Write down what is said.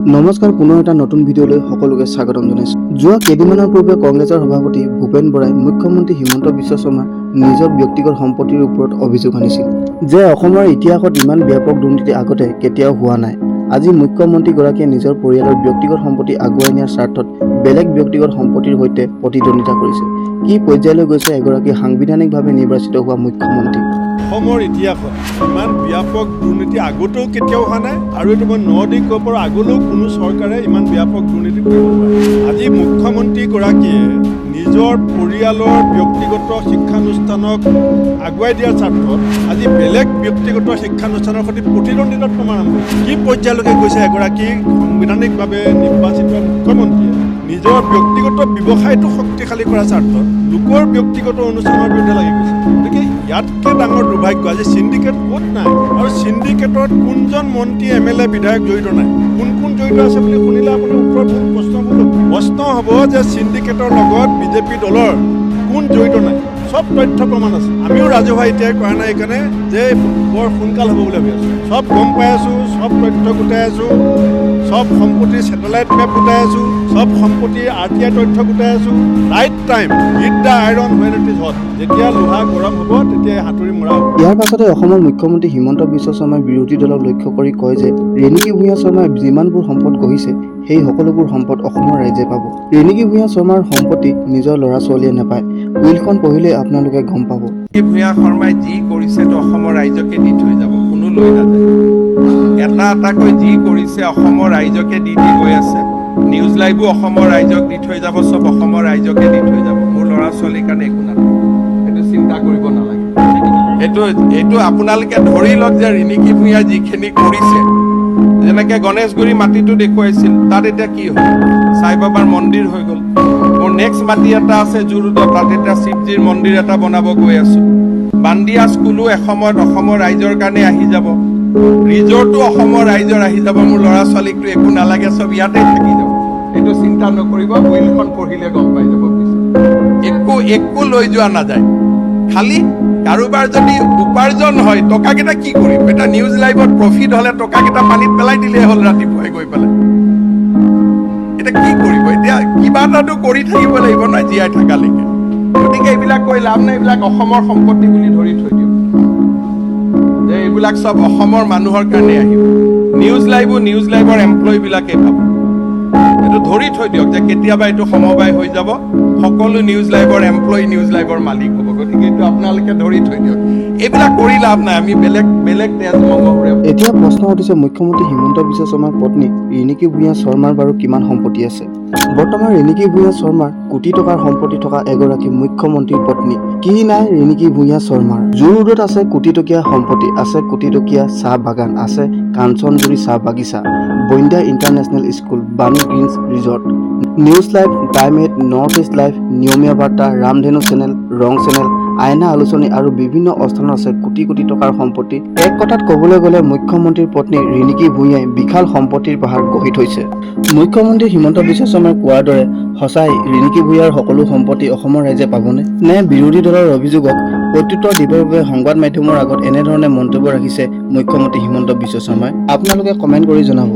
নমস্কাৰ, পুনৰ এটা নতুন ভিডিঅ'লৈ সকলোকে স্বাগতম জনাইছোঁ। যোৱা কেইদিনমানৰ পূৰ্বে কংগ্ৰেছৰ সভাপতি ভূপেন বৰাই মুখ্যমন্ত্ৰী হিমন্ত বিশ্ব শৰ্মাৰ নিজৰ ব্যক্তিগত সম্পত্তিৰ ওপৰত অভিযোগ আনিছিল যে অসমৰ ইতিহাসত ইমান ব্যাপক দুৰ্নীতি আগতে কেতিয়াও হোৱা নাই। আজি মুখ্যমন্ত্ৰীগৰাকীয়ে নিজৰ পৰিয়ালৰ ব্যক্তিগত সম্পত্তি আগুৱাই নিয়াৰ স্বাৰ্থত বেলেগ ব্যক্তিগত সম্পত্তিৰ সৈতে প্ৰতিদ্বন্দ্বিতা কৰিছে। কি পৰ্যায়লৈ গৈছে এগৰাকী সাংবিধানিকভাৱে নিৰ্বাচিত হোৱা মুখ্যমন্ত্ৰী? অসমৰ ইতিহাসত ইমান ব্যাপক দুৰ্নীতি আগতেও কেতিয়াও হোৱা নাই আৰু এইটো মই ন দি ক'ব পাৰোঁ, আগলৈও কোনো চৰকাৰে ইমান ব্যাপক দুৰ্নীতি কৰিব নোৱাৰে। আজি মুখ্যমন্ত্ৰীগৰাকীয়ে নিজৰ পৰিয়ালৰ ব্যক্তিগত শিক্ষানুষ্ঠানক আগুৱাই দিয়াৰ স্বাৰ্থত আজি বেলেগ ব্যক্তিগত শিক্ষানুষ্ঠানৰ সৈতে প্ৰতিদ্বন্দ্বিতাত নমাৰ আৰম্ভ কৰিছে। কি পৰ্যায়লৈকে গৈছে? এগৰাকী সাংবিধানিকভাৱে নিৰ্বাচিত মুখ্যমন্ত্ৰীয়ে নিজৰ ব্যক্তিগত ব্যৱসায়টো শক্তিশালী কৰাৰ স্বাৰ্থত লোকৰ ব্যক্তিগত অনুষ্ঠানৰ বিৰুদ্ধে লাগি গৈছে। গতিকে ইয়াতকৈ ডাঙৰ দুৰ্ভাগ্য, আজি চিণ্ডিকেট ক'ত নাই আৰু চিণ্ডিকেটত কোনজন মন্ত্ৰী, এমএলএ, বিধায়ক জড়িত নাই, কোন কোন জড়িত আছে বুলি শুনিলে আপুনি উত্তৰ ভুল প্ৰশ্নবোৰ প্ৰশ্ন হ'ব যে চিণ্ডিকেটৰ লগত বিজেপি দলৰ কোন জড়িত নাই। চব তথ্য প্ৰমাণ আছে। আমিও ৰাজহুৱা এতিয়াই কৰা নাই এইকাৰণে যে বৰ সোনকাল হ'ব বুলি ভাবি আছোঁ। চব গম পাই আছোঁ, চব তথ্য গোটাই আছোঁ, চব সম্পত্তিৰ ছেটেলাইট মেপ গোটাই আছোঁ, চব সম্পত্তিৰ আৰটিআই তথ্য গোটাই আছোঁ। Right time, hit the iron when it is hot. যেতিয়া লোহা গৰম হ'ব, তেতিয়াই হাতুৰি মৰা হ'ব। ইয়াৰ পাছতে অসমৰ মুখ্যমন্ত্ৰী হিমন্ত বিশ্ব শৰ্মাই বিৰোধী দলক লক্ষ্য কৰি কয় যে ৰিণিকী ভূঞা শৰ্মাই যিমানবোৰ সম্পদ গঢ়িছে, সেই সকলোবোৰ সম্পদ অসমৰ ৰাইজে পাব। ৰিণিকী ভূঞা শৰ্মাৰ সম্পত্তি নিজৰ ল'ৰা ছোৱালীয়ে নাপায়। উইলখন পঢ়িলে আপোনালোকে গম পাব। এই ভূঞা শৰ্মাই যি কৰিছে তো অসমৰ ৰাইজকে দি থৈ যাব, কোনো লৈ নাযায়। এটা এটাকৈ যি কৰিছে, অসমৰ ৰাইজকে দি দি গৈ আছে। নিউজ লাইভো অসমৰ ৰাইজক দি থৈ যাব, চব অসমৰ ৰাইজকে দি থৈ যাব। মোৰ ল'ৰা ছোৱালীৰ কাৰণে একো নাথাকে, সেইটো চিন্তা কৰিব নালাগে। এইটো আপোনালোকে ধৰি লওক যে ৰিণিকী ভূঞাই যিখিনি কৰিছে, যেনেকে গণেশগুৰি মাটিটো দেখুৱাইছিল, তাত এতিয়া কি হ'ল? সাই বাবাৰ মন্দিৰ হৈ গ'ল। মোৰ নেক্সট মাটি এটা আছে জুৰোডত, তাত এতিয়া শিৱজীৰ মন্দিৰ এটা বনাব গৈ আছো। বান্দিয়া স্কুলো এসময়ত অসমৰ ৰাইজৰ কাৰণে আহি যাব, ৰিজৰ্টো অসমৰ ৰাইজৰ আহি যাব। মোৰ ল'ৰা ছোৱালীকতো একো নালাগে, চব ইয়াতে থাকি যাব। এইটো চিন্তা নকৰিব, উইলখন পঢ়িলে গম পাই যাব। পিছত একো একো লৈ যোৱা নাযায়। খালি কাৰোবাৰ যদি উপাৰ্জন হয়, টকাকেইটা কি কৰিম? এটা নিউজ লাইভত প্ৰফিট হ'লে টকাকেইটা পানীত পেলাই দিলেই হ'ল ৰাতিপুৱাই গৈ পেলাই। এতিয়া কি কৰিব? এতিয়া কিবা এটাতো কৰি থাকিব লাগিব নহয় জীয়াই থকালৈকে। গতিকে এইবিলাক কৈ লাভ নাই। এইবিলাক অসমৰ সম্পত্তি বুলি ধৰি থৈ দিয়ক যে এইবিলাক চব অসমৰ মানুহৰ কাৰণে আহিব। নিউজ লাইভো নিউজ লাইভৰ এমপ্লয়ী বিলাকেই পাব। এইটো ধৰি থৈ দিয়ক যে কেতিয়াবা এইটো সমবায় হৈ যাব, সকলো নিউজ লাইভৰ এমপ্লয়ী নিউজ লাইভৰ মালিক হ'ব। গতিকে এইটো আপোনালোকে ধৰি থৈ দিয়ক। এইবিলাক কৰি লাভ নাই, আমি বেলেগ বেলেগ তেজ মঙহৰে। এতিয়া প্ৰশ্ন উঠিছে, মুখ্যমন্ত্ৰী হিমন্ত বিশ্ব শৰ্মাৰ পত্নী ৰিণিকী ভূঞা শৰ্মাৰ বাৰু কিমান সম্পত্তি আছে? বৰ্তমান ৰিণিকী ভূঞা শৰ্মাৰ কোটি টকাৰ সম্পত্তি থকা এগৰাকী মুখ্যমন্ত্ৰীৰ পত্নী, কি নাই ৰিণিকী ভূঞা শৰ্মাৰ? জুৰোডত আছে কোটি টকীয়া সম্পত্তি, আছে কোটি টকীয়া চাহ বাগান, আছে কাঞ্চনজুৰি চাহ বাগিচা, Bandhya international school, Bani greens resort, news live, time eight, north east live, নিয়মীয়া বাৰ্তা, ৰামধেনু চেনেল, ৰং চেনেল, আইনা আলোচনী আৰু বিভিন্ন স্থানত আছে কোটি কোটি টকাৰ সম্পত্তি। এক কথাত ক'বলৈ গ'লে মুখ্যমন্ত্ৰীৰ পত্নী ৰিণিকী ভূঞাই বিশাল সম্পত্তিৰ পাহাৰ গঢ়ি থৈছে। মুখ্যমন্ত্ৰী হিমন্ত বিশ্ব শৰ্মাই কোৱাৰ দৰে সঁচাই ৰিণিকী ভূঞাৰ সকলো সম্পত্তি অসমৰ ৰাইজে পাবনে? নে বিৰোধী দলৰ অভিযোগক প্ৰত্যুত্তৰ দিবৰ বাবে সংবাদ মাধ্যমৰ আগত এনেধৰণে মন্তব্য ৰাখিছে মুখ্যমন্ত্ৰী হিমন্ত বিশ্ব শৰ্মাই? আপোনালোকে কমেণ্ট কৰি জনাব।